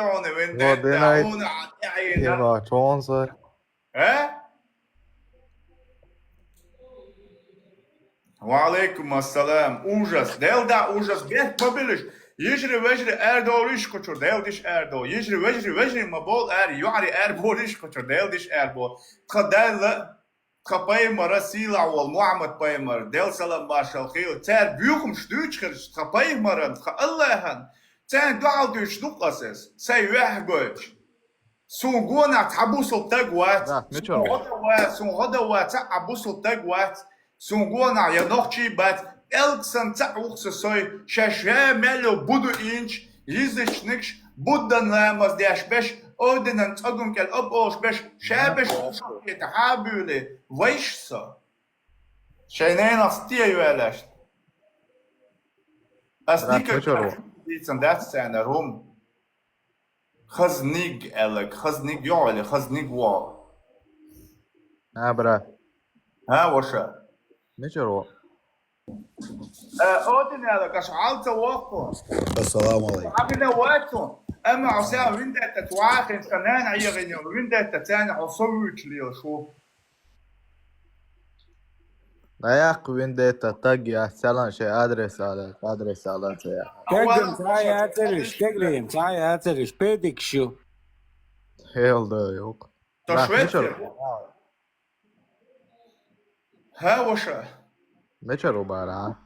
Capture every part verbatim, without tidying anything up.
Хьона вендетта, Родинай. Хьона Ӏа тӀаьхьийна. Ива, чонсар. Э? Ва алейкум ассалам. Ужас. Делда ужас. Бехк ма билаш. Йижри вежри аьрдолиш кхучур, Делдиш аьрдо. Йижри вежри вежри ма бол аьр, юӀри аьр болиш кхучур, Делдиш аьр бо. Тха Далла, тха пайхамара, сийлахь волу Мухьаммад пайхамар, Дел салам маршал хийла, цара буьйхамаш дуьйцуш хилча, тха пайхамаран, тха Аллахьан, царна дуьхьал дуьйцуш ду-кх аса иза, сайн ваьхьа гойтуш. Суна гонахь цхьа бусалба стаг вац. Да, мичара ву? Суна гӀо дан вац, суна гӀо дан вац, цхьа а бусалба стаг вац. Суна гонахь я нохчий бац, пӀелг санна цхьаъ ву-кх сан сой, шаьш ша мел йолу Будда ийначу, язычникаш, Буддан ламаз деш беш, Одинан цӀоган кӀел об олуш беш, ша беш хета хьа а буьйлий, вайша со. Шайн ненах стен йоьллаш. Ас дика дийцина дац царна хӀума. Хазниг аьлларг, хазниг йохьо или хазниг вохьо? А, бра. А, ваша. Мичара ву? Э, Один аьлларг, аша хьал ца воккху. Ассаламу алейкум. Абина вацу. Амма Хьусен виндетта цу вахин, ца нана Ӏехина, виндетта царна хьо со вуьйчу лелаш ву. ДӀаяккха виндетта таг яц, царна шайн адрес ала, адрес ала ца яхьа. Теган цхьа яцариш, теган цхьа яцариш, педикаш ю. Хьел да, юкъ. То Швеция. Мичара ву? Ха, ваша. Мичара ву бара?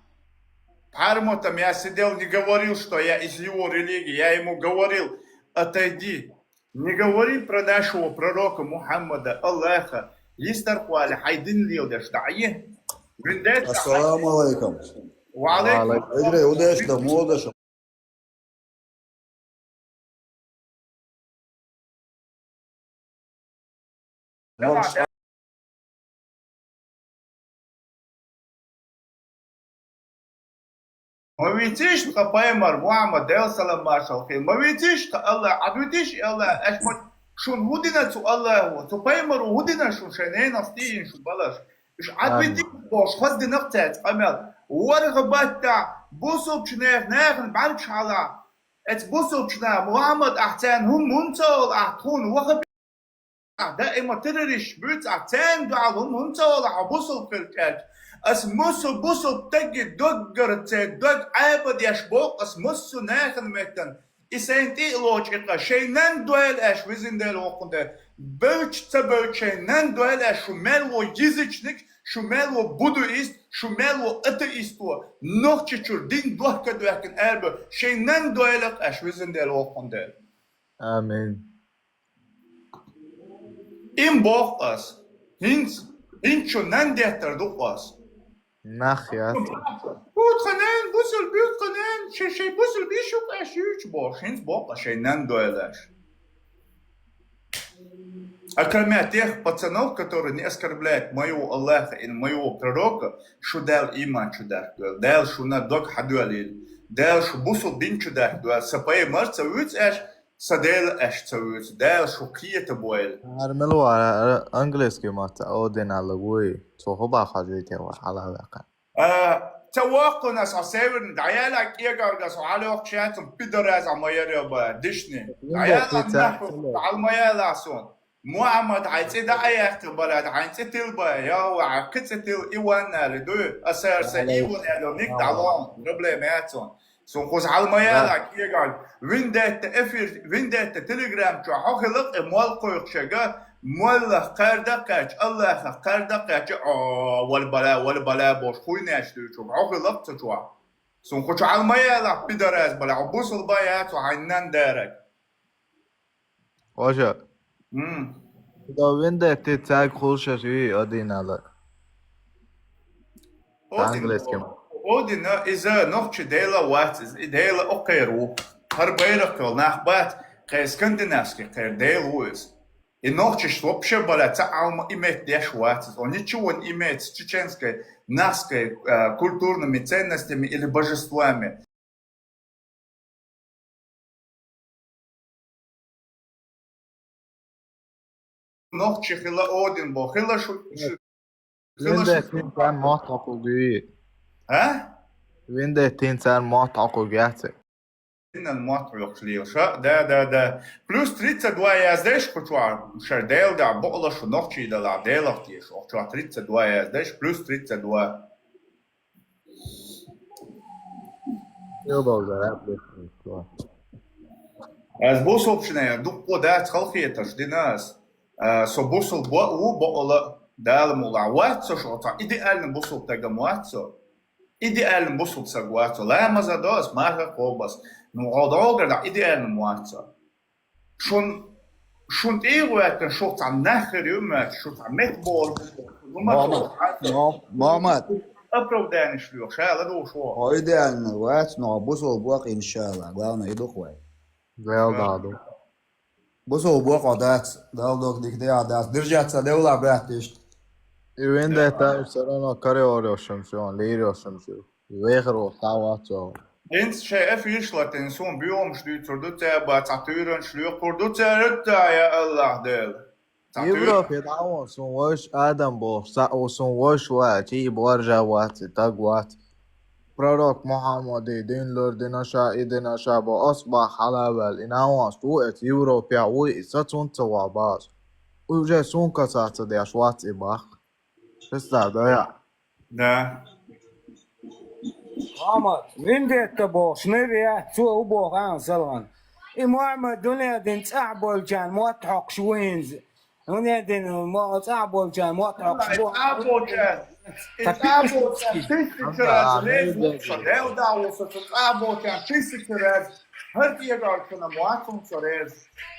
Пхьармота, я сидел не говорил, что я из его религии. Я ему говорил, отойди. Не говори про нашего пророка Мухаммада, Аллаха, йистархвале хьайн дин леладеш дӀа а е. Виндетта. Ассаламу алейкум. Ва алейкум. Эгре, удачно, молодость. Ма вийцийша тхан пайхамар Мухьаммад, Делан салам маршалла хила. Ма вийцийша тхан Аллах, Ӏад витийша Аллах, аьш ма шуна хӀун дина цу Аллахо, цу пайхамаро хӀун дина шуна шайн ненах стийна шу балаш. Уьш Ӏад витийша бохуш, хаза дина-кх цаьрца къамел. ВорхӀ баттахь бусулбчу нехан, нахана бӀаьргаш хьалахь. Эцу бусулбчу наха Мухьаммад, ахь царна хӀума хӀунда ца олу, ахь тхуна ваха Ахь даима террористаш буьйцу, ахь царна дуьхьал хӀума хӀунда ца олу, хьо бусулба хилча аьлча? Ас мусу бусулба тагги доггара церан дог Ӏаба деш боху ас массо а нахана меттана. И сайна тӀе а лочу и къа, шайн нанна дойла аьш, везан Дела, воккхун Дела. Бевча ца бевча шайн нанна дойла аьш, шу мел ву язычник, шу мел ву будуист, шу мел ву атеист ву, нохчичуьра дин дохка а доьхкина аьлла бевча, шайн нанна дойла аьш, везан Дела, воккхун Дела. Амин. Им боху ас. ХӀинца, хӀинца шу нан деттар ду ас. Нах яц. Бу тхан нан, бусулба бу тхан нан, шай, шай бусулба бу шу къеш юьйчу бохуш, хӀинца боху ас шайн нан дойлаш. А кроме тех пацанов, которые не оскорбляют моего Аллаха и моего пророка, шу Дала иман чу дарх дойла. Дала шуна дог хьадоьлийла. Дала шу бусулба дин чу дарх дойла. Са пайхамар ца вуьйцу аьш, Сан Дела аьш ца вуьйцу, Дала шу кхета бойла. Ара мила вара, ара английский матта Один аьлла вуй. Цо хӀун бахьа хьажуьйту вара хьалаваьккхина. А, ца воккхун ас хьо северный, дӀаяла кӀегар ас хьо хьалайоккхуш яц, пидораз а ма яр йо ба, дишни. ДӀаяла нахуй, хьал ма яла суна. Мухьаммад, хьайн цӀе дӀа а яьккхи бара, хьайн цӀе тил ба, йо, хьайн кхин цӀе тил, Иван аьлла дуй, аса аса Иван аьлла, ник дӀалон, проблема яц суна. Суна кхуза хьал ма яла, кегахь. Виндетта эфир, Виндетта Telegram чохь хьо хилла-кх и молла кхойкхуш ерг, моллах кхаьрда а кхаьчча, Аллахах кхаьрда а кхаьчча, о, вала бала, вала бала бохуш, хуйнеш дуьйцуш, хьо хилла-кх цу чохь. Суна кху чу хьал ма яла, пидораз бала, хьо бусулба яц, хьо хьайн нан дараг. Важа. М. Дан Виндетта цаьрга хуьлуш ю Один аьлла. Один. Английский. Один, иза нохчи Дела вац, иза и Дела оккхера ву. ХӀара байракх йолу нах бац, кхеран скандинавский кхеран Дела ву иза. И нохчаш вообще бала ца Ӏалма иметь деш вац иза. Он ничего не имеет с чеченской, нахской, э, культурными ценностями или божествами. Нохчи хила Один бо, хила шу, шу, хила шу. Виндеттин царна мотт хьокхуг юй. А? Виндеттин царна мотт хьокхуг яц. Динан мотт хьоькхуш лелаш. Да, да, да. Плюс тридцать два яздеш кху чохь, шара Дела дагахь бакъалаш шу нохчий далахь, Делах теша. Оху чохь тридцать два яздеш, плюс тридцать два. Ас бусулбчунна дуккха дац халахетарш дина ас. А, со бусулба ву бакъала Дала мукъалахь. Вац со шу цхьа идеально бусулба стаг вац со. Идеально бусулба стаг вац со. Ламаз а до ас, марха а кхобу ас. Ну, гӀо догӀу гара идеально вац со. Шун, шун тӀе а гӀоьттина, шу цхьа нах хир ю моьтту, шу цхьа меттабовлар бу. Ну, ма Мохьмад, тоху, Мох-, Мохьмад. Оправданиеш лоьху, ша ладугӀуш ву. Хьо идеально вац, но бусулба ву-кх, иншалла. Главное, и ду-кх вай. Дела дӀа ду. Бусулба ву-кх хьо, дац, Дала дог дика дехьа дац. Держаться, Дела баьтташ. И вендетта, всё равно карайолуш ю, лийр йолуш ю. И вехар ву, схьа вац ву. ХӀинца шайн афиша латийна, суна боьхамаш дуьйцур ду цара, цхьа туьйранаш лоькхур ду цара, я АллахӀ Дела. Цхьа туьйра- Европе дӀа а вон, суна вайша Адам бохуш, цхьаъ ву суна вайша ваьлча, и боржа вац, и стаг вац. Пророк Мухьаммаде дин лур дина ша, и дина ша бо, ас бах хьала а ваьлла, и нанас ву эца Европехь вуй, и сацунца ван бац. Уже сунка ца ца деш вац и бах. Представь, да я? Да. Мама, вендетта бохуш, навеа, цо у боху, а, салгӀан. И Мухьаммад дуьнен дин цӀахь болчарна мотт хьокхуш ву хӀинца. Дуьнен дин мо-, цӀахь болчарна мотт хьокхуш ву. ЦӀахь болчарна. И цӀахь болчарна тысяча раз реза ву со, Дела дӀа ву со, цу цӀахь болчарна тысяча раз. ХӀара кӀегӀарчунна вац хӀума со реза.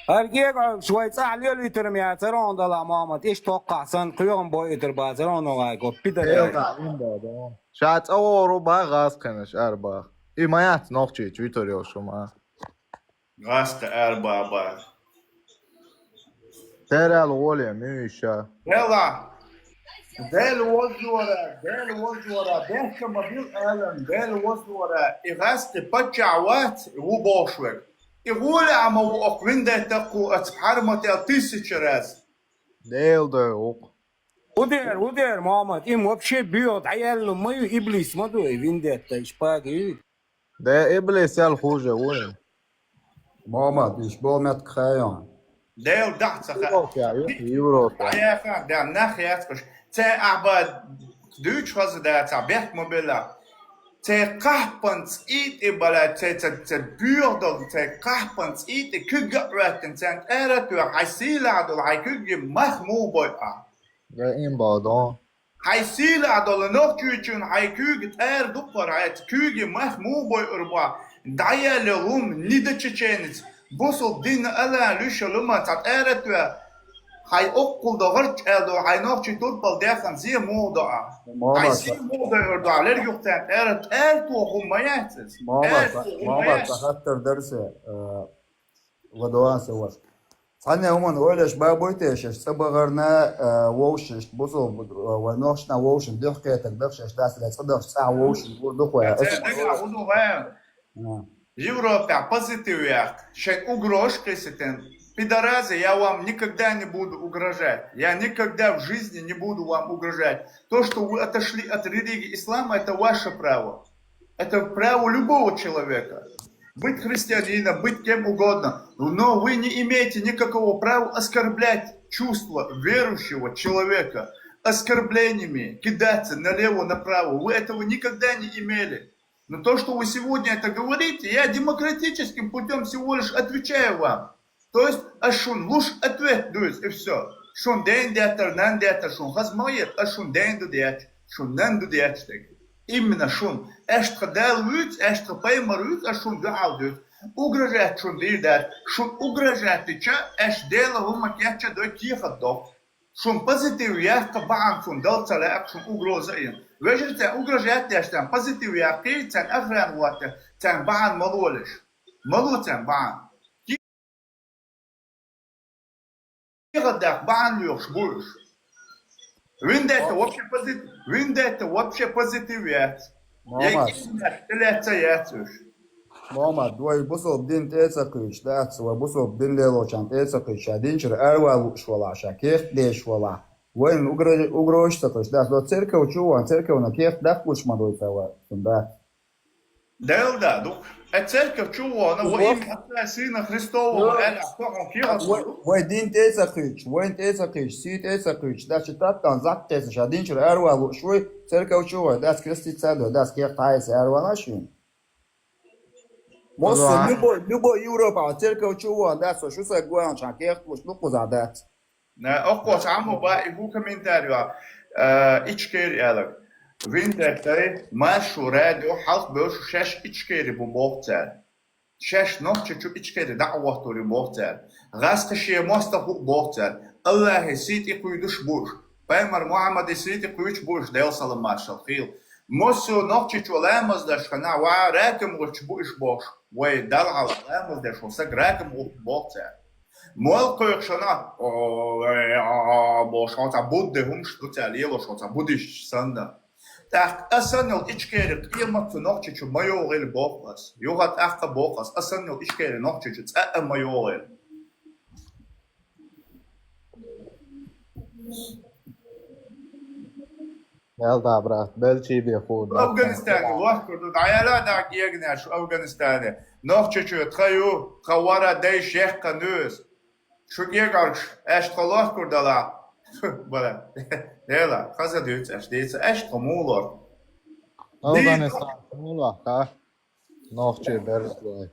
ХӀара кӀегӀарчу вай цӀахь лелуьйтур ма яцара хьуна дала, Мохьмад, иштта хӀоккхахь санна кхоьгӀам бойуьйтур бацара хьуна вай, го пидара. Ша цӀа вогӀур ву бах гӀазкхинаш ара бах. И ма яц нохчийчу вуьтур йолуш хӀума. ГӀазкхи ара бах бах. Церал гӀоле, муьйша. Дела, Дела возлора, Дела возлора, бехке ма бил алан, Дела возлора, и гӀазкхи паччахь вац, ву бохуш верг. И гӀоле а ма ву окху вендетта кху аца пхьармател тысяча раз. Дела дой вукху. Удер, удер, Мохьмад, им вообще боьха дӀаелла ма ю, иблис ма ду, и вендетта, и шпага ю. Де иблис ял хуже ву. Мохьмад, иш бо меттиг хьайон. Дела дахь ца хаьа. Европа, Европа. ДӀаяха, да, нах яц кхуш. Цхьа ахьа ба дуьйцуш хаза да, цхьа бехк ма белла. Цхьа кхахпан цӀий тӀе бала, цхьа, цхьа, цхьа боьха долу, цхьа кхахпан цӀий тӀе куьг а гӀоьттина, цхьаьна тӀара а тоьхна, хьайн сийлахь долу, хьайн куьгге мах муха бойу ахьа? Да им бадо. Хьайн сийлахь долу нохчийчунна хьайн куьйга тӀара дуккхара, хьайн куьйга мах муха бойур бу, дӀаяьлла хӀума, нида чеченец, бусулба дин а ала, луьйш йолу хӀума цхьа тӀара а тоьхна, хьайн оккхул до гӀарчӀ аьлла долу, хьайн нохчий турпал дехна зе муха до ахьа? Хьайн зе муха дойур ду ахьа, лерг юха царна тӀара, тӀара тоха хӀума ма яц иза. ТӀара тоха хӀума ма яц. Хаттар дара се, э, Ладоган сан ваша. Цхьанне хӀуманна ойла еш бабуй те шаьш цӀа бахарна, а, вовшашна, бусулба, а, вайн нохчашна вовшашна дуьхьа кхетар даха шаьш дац, цӀа дахча цӀахь вовшашна гур ду кхуьа. Цхьа дагахь хӀун ду вайн? А. Европехь позитив яккха, шайн угрозаш кхийситина. Пидоразы, я вам никогда не буду угрожать. Я никогда в жизни не буду вам угрожать. То, что вы отошли от религии ислама, это ваше право. Это право любого человека. Быть христианином, быть кем угодно. Но вы не имеете никакого права оскорблять чувства верующего человека оскорблениями, кидаться налево-направо. Вы этого никогда не имели. Но то, что вы сегодня это говорите, я демократическим путём всего лишь отвечаю вам. То есть аш шуна луш ответ дуьйцу, и всё. Шуна ден деттар, нан деттар шуна хаза ма яра, аш шуна ден ду детташ, шуна нан ду детташ дерг. Именно шуна. Аш тхан Дала вуьйцу, аш тхан пайхамар вуьйцу, аш шуна дуьхьал дуьйцу. Угрожать шуна дийр дац. Шуна угрожать дича, аш Дела хӀума кечча дой кехат доху. Шуна позитив яккха бахьана шуна дала ца лаьа, шуна угроза а йина. Вежарий, царна угрожать деш, царна позитив яккхий, царна охрана ватта, царна бахьана ма лолаш. Ма ло царна бахьана. Кехат даккха бахьана лоьхуш бу уьш. Вендетта вообще пози-, вендетта вообще позитив яц. Мамас. Я кӀезиг тӀелаьцна яц уьш. Мамас, вай бусулба дин тӀе а ца кхуьйсуш дац, вай бусулба дин лелочарна тӀе а ца кхуьйсуш, ша динчуьра аравала лууш валахь, ша кехат деш валахь. Вайна угро-, угрозаш ца кхуьйсуш дац, до церков чу ван, церковна кехат даккхалуш ма дуй ца вай, цунна дац. Дела да, ду. Э, церковь чу вона, во имя Отца и Сына Христового, аьлла, со хьуна кехат вай, вай дин тӀе а ца кхуьйтуш, вайн тӀе а ца кхуьйтуш, сий тӀе а ца кхуьйтуш, даш и таттан зак тесна, ша динчура аравала лууш вуй, церковь чу вай, дас креститься а дой, дас кехат хьайса аравала шуна. Мосса, любой, любой Европа, церковь чу вон, дас, со шу саг гоьнча, кехат луш, лукхуза дац. Оккхос Ӏамо ба и хӀу комментарио, э, Ичкери аьлар. Виндеттай, маршо радио, хьалха бевшу шаьш Ичкери бу боху цара. Шаьш Нохчийчу Ичкери дӀа а воттур ю боху цара. ГӀазкхи шен мостагӀа хӀу боху цара. Аллахьи сий тӀе кхуьйдуш бу уьш. Пайхамар Мухьаммади сий тӀе кхуьйдуш бу уьш, Делан салам маршалла хийла. Мосса Нохчийчу ламаз деш хана, ва ракам гӀуьртуш бу уьш бохуш. Вай Далла хьалха ламаз деш ву саг ракам гӀуьртуш боху цара. Мол кхойкхушана, о, э, а, а, бохуш, хьо цхьа будда хӀумаш ду цара лелош, хьо цхьа буддист санна. ТӀаккха аса санна йолу Ичкери къемат цу Нохчийчу ма йогӀийла боху ас. Юха тӀаккха боху ас, аса санна йолу Ичкери Нохчийчу цкъа а ма йогӀийла. Мел да, брат, белчий бе ху, да. Афганистане лохкур ду, дӀаяла а дӀа кегнеш Афганистане. Нохчийчу тха ю, тха вара дайш яьккхина ю иза. Шу кегоргаш, аьш тхо лохкур дала. Бала. Дела, хаза дуьйцу аьш, дийца аьш тхо муха лохку. Афганистан муха лохку, а? Нохчий берш лой.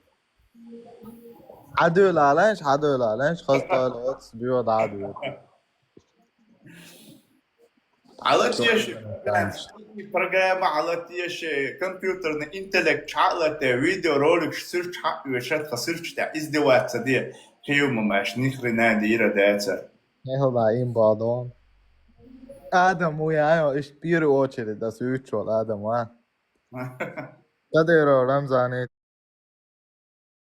Хьадуьйла аланаш, хьадуьйла аланаш, хаза тойла оцу дуьйла дӀа а дуьйла. Хьала теша, программа хьала теша, компьютерный интеллект чхьа а латте, видеоролик сирч хьа а оьша, тха сирч тӀехь издеваться де, кхиюма маьш, ни хрена дийра дацар. Эхла им бадон. Адам, у я, иш в первую очередь, да, свечу, Адам, а? Кадыров Рамзан,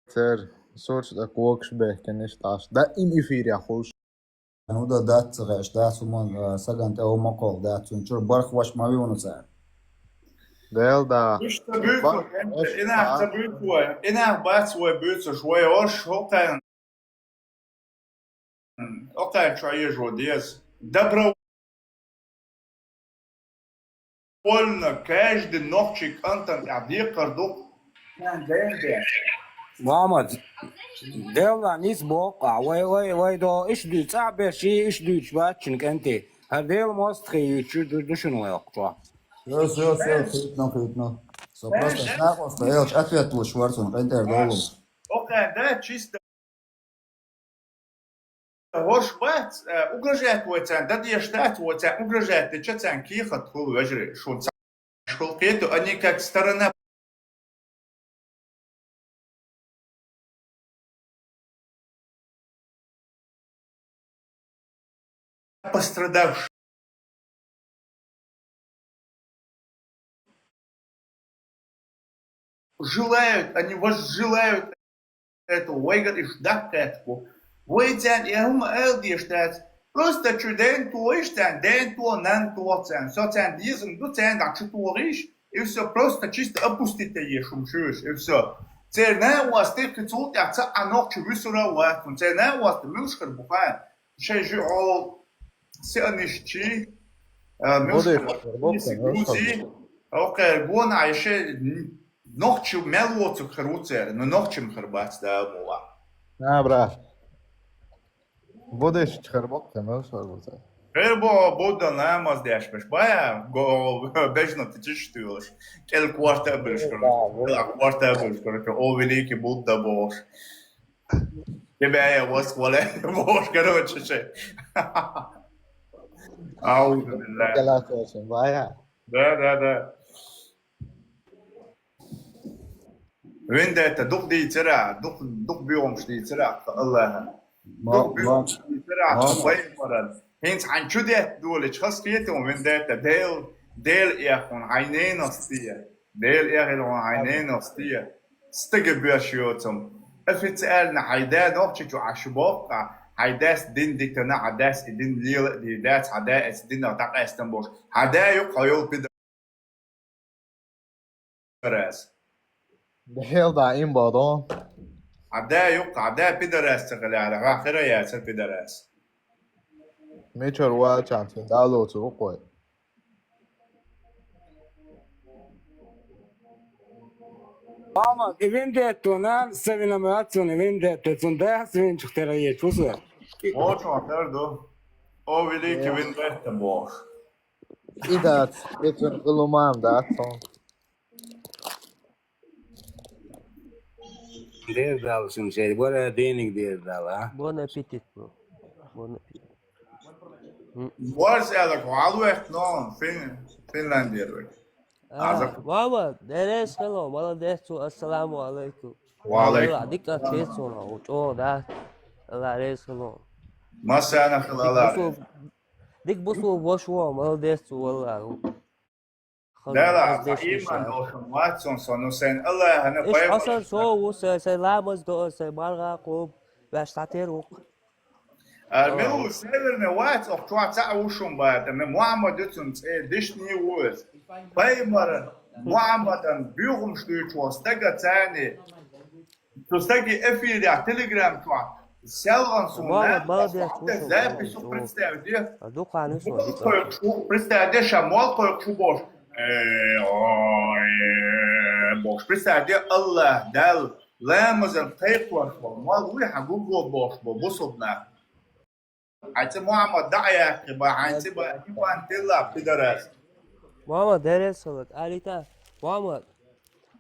цер, сурч да когаш бехкенеш таш. Да им эфир я хуш. Ну да дац ца гӀеш, дац хӀуман, а, саган тӀе хӀума кхол, дац цун чура барх ваш ма виуна цара. Дел да. Иштта буьйцу, Бар-, инах ца буьйцу вай, инах бац вай буьйцуш, вай ош хӀокхайн. Окхачо ежо деза. Добровольно каждый нохчий кӀантана тӀехь декхар ду. Мухьаммад, Делла низ боху, вай, вай, вай до иш дуьйцу, цӀа берш и иш дуьйцуш бац шуна кӀанте. ХӀара Делан мостагӀий юьйцуш ду, ду шуна вай оккхачо. Всё, всё, всё, хитно, хитно. Со просто накъоста, элча ответ луш вара цунна, кӀантера долу. Окхайн да, чисто ХӀорш бац, э, угрожать вай царна, дан дезаш дац вай царна, угрожать дича царна кехат хуьлу, вежарий, шуна цхьа хуьлу кхету, они как сторона пострадавшая. Желают, они возжелают этого, вайгара иш даккхетахь бу. Вай царна и хӀума ала дезаш дац. Просто чу ден тохийша царна, ден то, нан то царна. Со царна дезам ду, царна дӀа чу тохийша, и всё, просто чисто опустить еш хӀума шуьйша, и всё. Церан накъостий кхин цул тӀаьхьа цхьа а нохчо вуьсур а вац, церан накъостий муьлш хир бу хаьа. Шайн жиӀол сианиш чи, а, муьлш хир бу, муьлш хир бу, окхеран гонахь шайн нохчо мел воцург хир ву церан, но нохчо-м хир бац, Дала мукъ лахь. На, брат. Буддист хир бу, кхин муьлш хир бу церан. Хир бу, Будда ламаз деш беш, бая, го, бежна тичиш туьйлаш. КӀел корта а буьлуш, короче. КӀел корта а буьлуш, короче, о великий Будда бохуш. Тебе я восхваляю, бохуш, короче, ши. Аузу билля. Галатошин, бая. Да, да, да. Вендетта, дукха дийцира, дукха, дукха боьхамаш дийцира, Аллаха. Дукха боьхамаш дийцира, пайхамаран. ХӀинца хьайн чу детта долича, хаза кхета вайн Вендетта, Дел, Дел эхь хьуна хьайн ненас те. Дел эхь хьуна хьайн ненас те. Стага боьрша йоцам. Официально хьайн да нохчи чу Ӏаш боккха, хьайн дас дин дитина, хьан дас и дин лела а дийр дац, хьан да эца динах дӀакъаьстам болуш. Хьан да ю хьо йолу пида- Пидорас. Дел да им бодо. Хьан да юккъа, хьан да пидорас ца хилаьра, хьан хира яцара пидорас. Мичара вачан цуьнан далоцу укхой. Мама, и вендетта ван, савина мацун, и вендетта цун да, свинчух тера ечуса. Вочо терду. О великий вендетта бохуш. И дац, и цун къулумам дац он. Дер дал шун шей, бора деник дер дал, а? Бон аппетит, бро. Бон аппетит. Борс ялак валуэхт нон, Фин, Финляндия век. А, мама, дерес хело, молодец, ассаламу алейкум. Ва алейкум. Алла, дика тецуна, учо, да. Алла рес хело. Масана хилала. Дик бусу вош во, молодец, валла. Дала, иман должен мацун сон, ну сен Аллахана Иш хасан со, у се, се ламаз до, се марга куб, ваш татер ук. Армилу северный вац, ох, чуа ца ушум баата, ме Мухаммад юцун цӀе дишни вуэс. Паймар Мухаммадан бюгум шлючуа стага цани. Ту стаги эфиря, телеграм чуа. Селган сун Мухаммад, на, молодец, запись ушум, представь, где? А духани со, Представь, где ша мол кой чу бош. Э, ой, э, бош. Представь, где Аллах дал. Ламазан тайкваш бол. Мол уй ха гугу бош бол. Бусубна. Айца Мухаммад да аяхи ба, айца ба, иман тилла пидарас. Мама, дерес салат, алита, Мухаммад.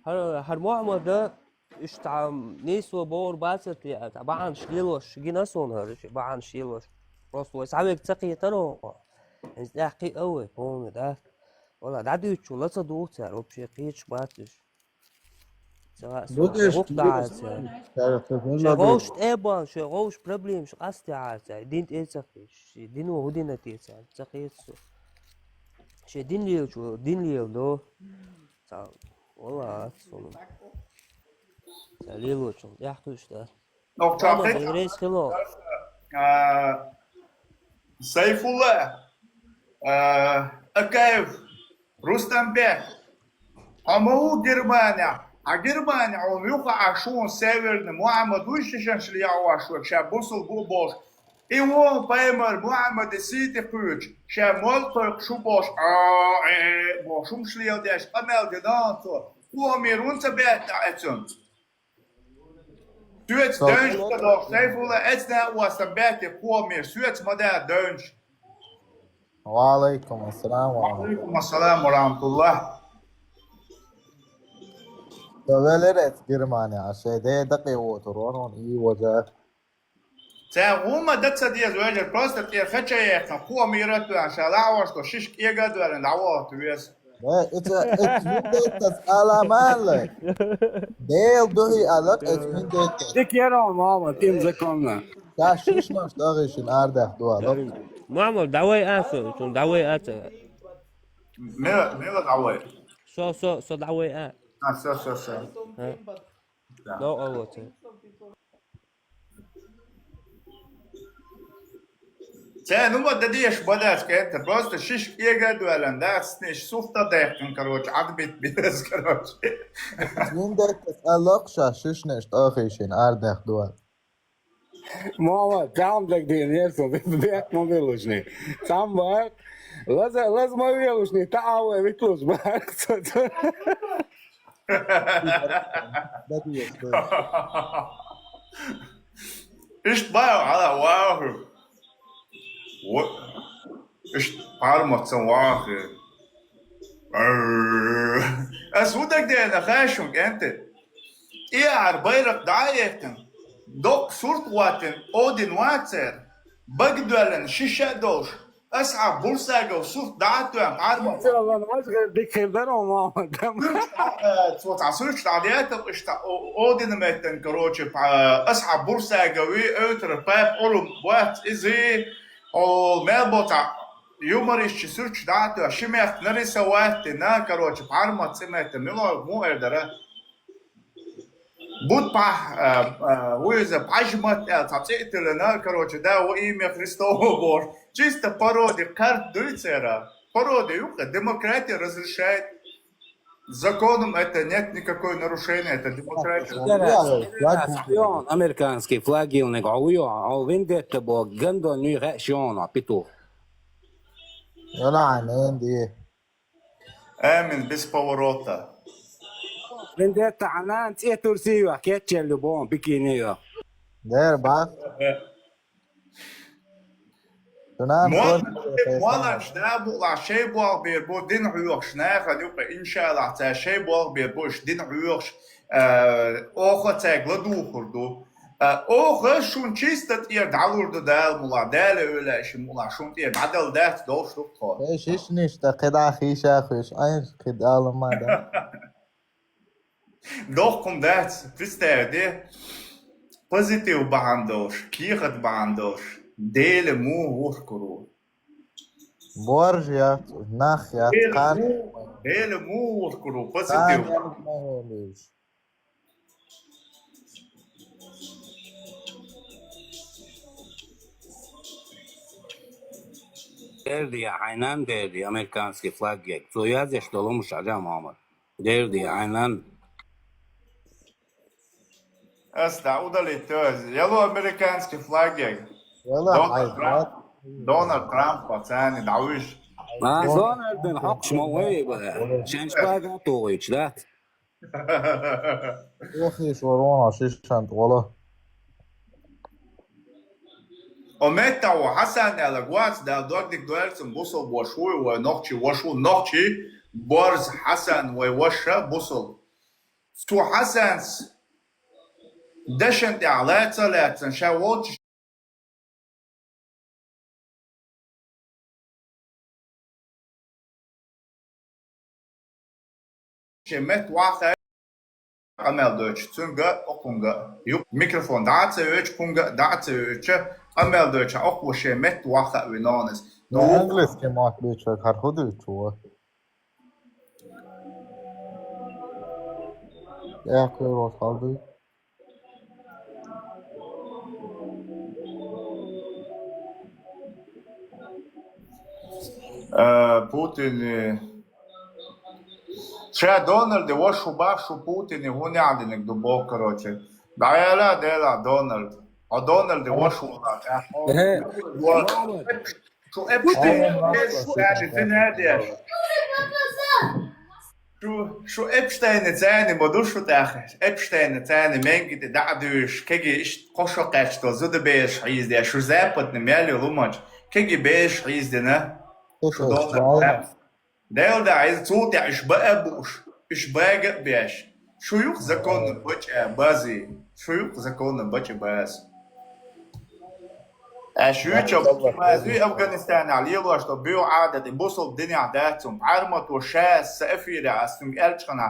Хар, хар Мухаммад да, иш там, нисо бор бацати, а, та баан шлилош, гина сон хар, баан шлилош. Просто вай савек цакита но. Ин цахи аве, помни, да? Вала, да дючу, лаца дуцар, вообще кич бациш. Ша, ша, Будеш, ша, будеш. ша, ша, говш тӀебан, ша, говш проблем, ша, къасти гьар, ша, дин тӀе ца хиш, ша, дин ва гьудина тӀе ца, ца хиш, ша. Ша, дин лел чу, дин лел до. Ша, вала, сон. Ша, лел чу, яхтуш, да. Ну, Мама, чакай. Рейс хило. А, Сайфулла, а, Акаев, Рустамбек, а ма у Германия? А Германия, он юха ашун северный, Мухаммад уйшишан шли я вашу, ша бусул бу бош. И вон паймар Мухаммад сити куч, ша мол кой шу бош, а, э, бошум шли я деш, амел гедан то. Куамирун ца бет на эцун. Сюэц Со- дönч кадох, Сайфулла, эцна уаса бяти куамир, сюэц мада дönч. Ва алейкум ассалам ва рахматуллах. Алейкум ассалам ва рахматуллах. Велерец Германия, а шей де дакъи отур, он, он и вожа. Ца гума даца диез вежер, просто тир хача ехна, куамира туан, ша лаваш то шиш кега дуэлен, лаваш то вес. Э, это, это вендеттас аламаллы. Дел духи алак, это вендеттас. Дик яром, мама, тим законна. Ша шиш наш дагишин ардах дуалак. Мама, давай асо, сон, давай аса. Мела, мела давай. Со, со, со, давай а. А, всё, всё, всё. А? Да, а вот. Ца, ну вот, да деш бадац, это просто шиш кега дуэлен, да, снеж суфта дехтен, короче, отбить билес, короче. Вендеттас алак ша шиш наш дагишин ардах дуал. Мама, там так дин, нерсо, бек ма велушни. Там бак, лаза, лаз ма велушни, та аве витлуш бак. Да, да, да. Ишт бай, ала, ваху. Вот. Ишт парматсан ваху. Ас удак дена хашун кенте. И ар байрак даехтен. Док сурт ватен, один вацер. Багдуэлен шиша долш. Ас а бурсагов сурт датуэн парматсан. Саллан, аж дикхирдер о, мама. Э, цо цасуч тадиатов ишта о-, один меттен, короче, па-, ас а бурсагови, эутер пеп орум ват изи, о, мел бота юморист чи сурч датуэ, шимех нарисовать на, короче, парма цимета, мило му эрдера. Будь па, э, э, уйза пажмат, э, цацитилена, короче, да, во имя Христово бор. Чисто пароди карт дуйцера. Пароди юка, демократия разрешает. Законом это нет никакой нарушения, это демократия. Шпион, американский флагилник, а уё, а вендетта бо гандон нюй рэшион, а петух. Яна, ненди. Амин, без поворота. Вендетта хьанан цӀе турси йоах, кеччелли бон, бикини йоах. Дер бах. Шунан Мо-, корта молаш да була шей болх бер бу дин хьоьхуш наха юкъа, иншаллах, ца шей болх бер бу иш дин хьоьхуш, э, оха цайг ладухур ду. Э, оха шун чиста тӀера дӀалур ду Дала мула, Дала ойла иши мула, шун тӀера дӀадал дац долуш ду тхо. Эй, шишниш, да кхидӀа хийша хуьш, айн кхидӀа лама да. Дохкум дац, представь, де, позитив бахьана долуш, кехат бахьана долуш, Дела муха вухкур ву? Борж яц, нах яц, Дела кан. муха, Дела муха вухкур ву? Позитив. Кан ма хьолуш. Дерди я хьайнан, дерди американский флаг я. Цо язеш долу муш Хьажа Мухаммад. Дерди я хьайнан. Ас да удалить тоже. Яло американский флаг я. Вала Дональд хьайнан. Трамп. Дональд Трамп, пацаны, дӀавуьш. А, Дональден хьокхуш ма вай ба. Шен шпага тухуьйтуш дац. Охиш варона шишан вала. О метта ву Хьасан аьлла, гуац дал догдик дуьрцун бусул бош ву, вай нохчи вош ву, нохчи борз Хьасан вай ваша бусул. Цу Хьасанс дашан тӀехь лаца лаьцан ша волчу шен метта вахта къамел дойтуш, цуьнга а, окхунга а. Ю-, микрофон дӀа а ца йойтуш, кхунга а дӀа а ца йойтуш, къамел дойтуш, окхо шен метта ваха а винонас. Ну, Ну, английский мат бича, хар худу чуо. Я курос халды. Э, Путин, э, ша Дональд, вашу башу Путин, гьуни адиниг ду бо, короче. ДӀаяла дела Дональд. А Дональд, вашу ла. Э, Шу Эпштейн, шу Эпштейн, шу Эпштейн цани ма ду шу тӀаьхьа. Эпштейн цани менгите дӀа а дуьйш, кеги иш кхошо кхаьчто, зуда беш хьийзде, шу западный мел ю лумач, кеги беш хьийздина. Шу Дональд. Дел да, иза цул тӀаьхьа иш баа а бууш, иш бага а беш. Шу юх законно бача бази, шу юх законно бача баз. Аш ю чо бача бази Афганистанехь лелош до буьйгӀу Ӏадат, и бусул динехь дац цунна. Пхьармато ша са эфире ас цуьнга аьлчхьана,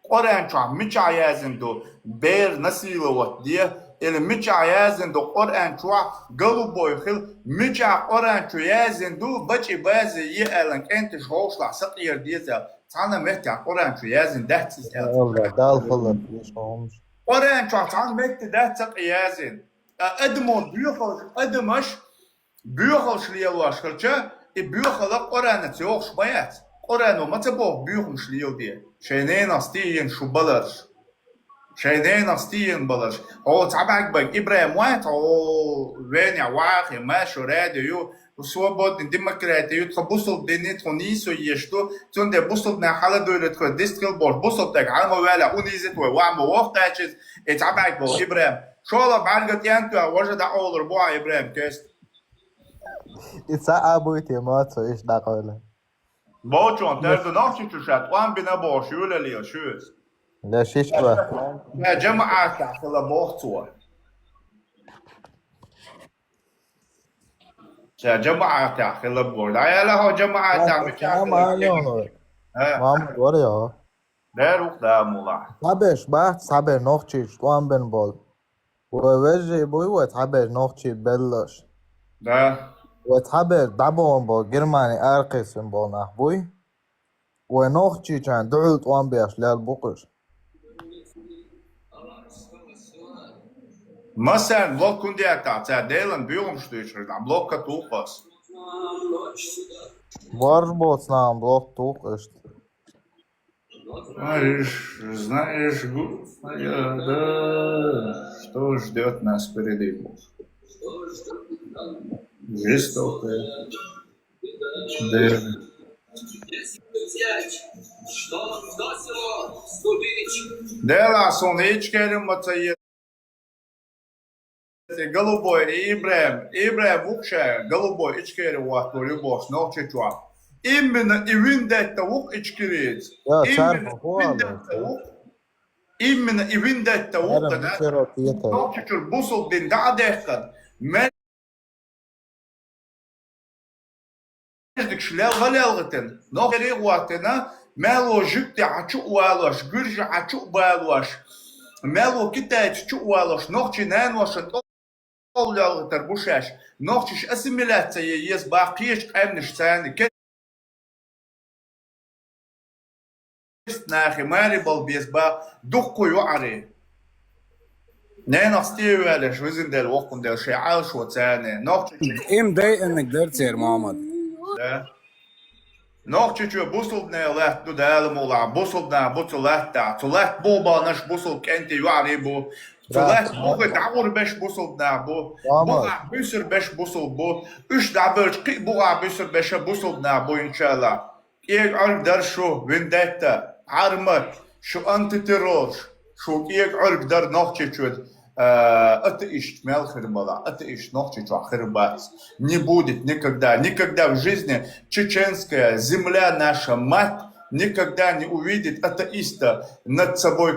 Къуръан чохь мичахь яздина ду, бер насиловать де, или мичахь яздина ду Къуръан чохь, голубой хила, мичахь Къуръан чу яздина ду, бачи бази е аьлла, кӀенташ ховшлахь сакъера деза, цхьана меттехь Къуръан чу яздина дац иза аьлла. Алла, Дала хала, еш хомш. Къуръан чохь цхьана метте дац сакъе яздина. Ткъа адамо боьхалш, адамаш боьхалш лелош хилча, и боьхала Къуръанаца йогӀуш ма яц. Къуръано ма ца боху боьхамаш леладе. Шайн ненах стийина шу баларш. Шайн ненах стийина баларш. Хьо цхьа бӀаьрг бага ИбрахӀим вац, хьо вене вахе, маьршо радио ю, свободный демократи ю, тхан бусулба дин ю, тхо нийсо еш ду, цундела бусулба нах хьала дуйла тхо дистхила бохуш, бусулба тӀега хьала ма ваьлла, унизит вай, ваха ма воху тачиз, и цхьа бӀаьрг боху ИбрахӀим. Шола бӀаьрга тӀен тоьхна, важа дӀакъовлур бу хьан ИбрахӀим кест. И ца а буй те ма цо иш дӀакъевлла. Болчун, тера ду нохчичу ша тӀом бина бохуш, юьлале шуьца. Ле шиш ква. Ша жамаӀатехь хила боху цо. Ша жамаӀатехь хила боху. ДӀаяла хьо жамаӀатехь мичахь хила? Э, Мама, вара я. Дер ву да мула. Цхьаберш бац, цхьаберш нохчийчу тӀом бина болу. Вай вежарий буй, вай цхьаберш нохчий беллаш. Да. Вай цхьаберш дӀабохна болу Германи аракхийсина болу нах буй. Вай нохчийчарна дуьхьал тӀом беш лел бу кхуьш. Масарна блок хӀунда яьттахь, цара Делан буьйгӀамаш дуьйцуш, дӀа блокка туху ас. Борж боцу нахана блок туху иштта. Знаешь, знаешь, глупая, да, что ждёт нас впереди, Бог? Жестокая. Да. Дела сона Ичкери ма ца е-, Голубой и ИбрахӀим, ИбрахӀим вукху ша, Голубой Ичкери ваттур ю бохуш Нохчийчохь. Именно и виндетта ву-кх Ичкерийца. Именно и виндетта ву-кх. Именно и виндетта ву-кх, да? Нохчийчуьра бусулба дин дӀа а дехкина, ме- Междигаш лелха лелхатина, нохчий гӀоттина, мело жуьгти Ӏа чу а валош, гуьржи Ӏа чу а балош, мело китайци чу а валош, нохчий наношна тӀе лелхатар бу шаьш, нохчаш ассимиляция е еза бах кхечу къаьмнаш царна. Нахе маре бала беза бан дуккха юкъарий. Ненахь стен ваьллаш визина делла воккхун делла шайн Ӏалашо царна. Нохчийчу. Им дайинниг дара церан, Мохьмад. Да. Нохчийчоь бусулбане латта ду Дала мукъалахь, бусулба нах бу цу латтахь. Цу латта бухбанаш бусулба кӀентий юкъарий бу. Цу латта бухе дӀагӀур беш бусулба нах бу. Бухахь буьйсур беш бусулба бу. Уьш дӀабевлча кхин а бухахь буьйсур беша бусулба нах бу, иншаллахӀ. КӀега Ӏуьрг дара шу, виндетта, Ӏармат, шу антитеррорш, шу кӀега Ӏуьрг дара Нохчийчоь, а, атеист мел хир бала, атеист Нохчийчохь хир бац. Не будет никогда, никогда в жизни чеченская земля наша мать никогда не увидит атеиста над собой.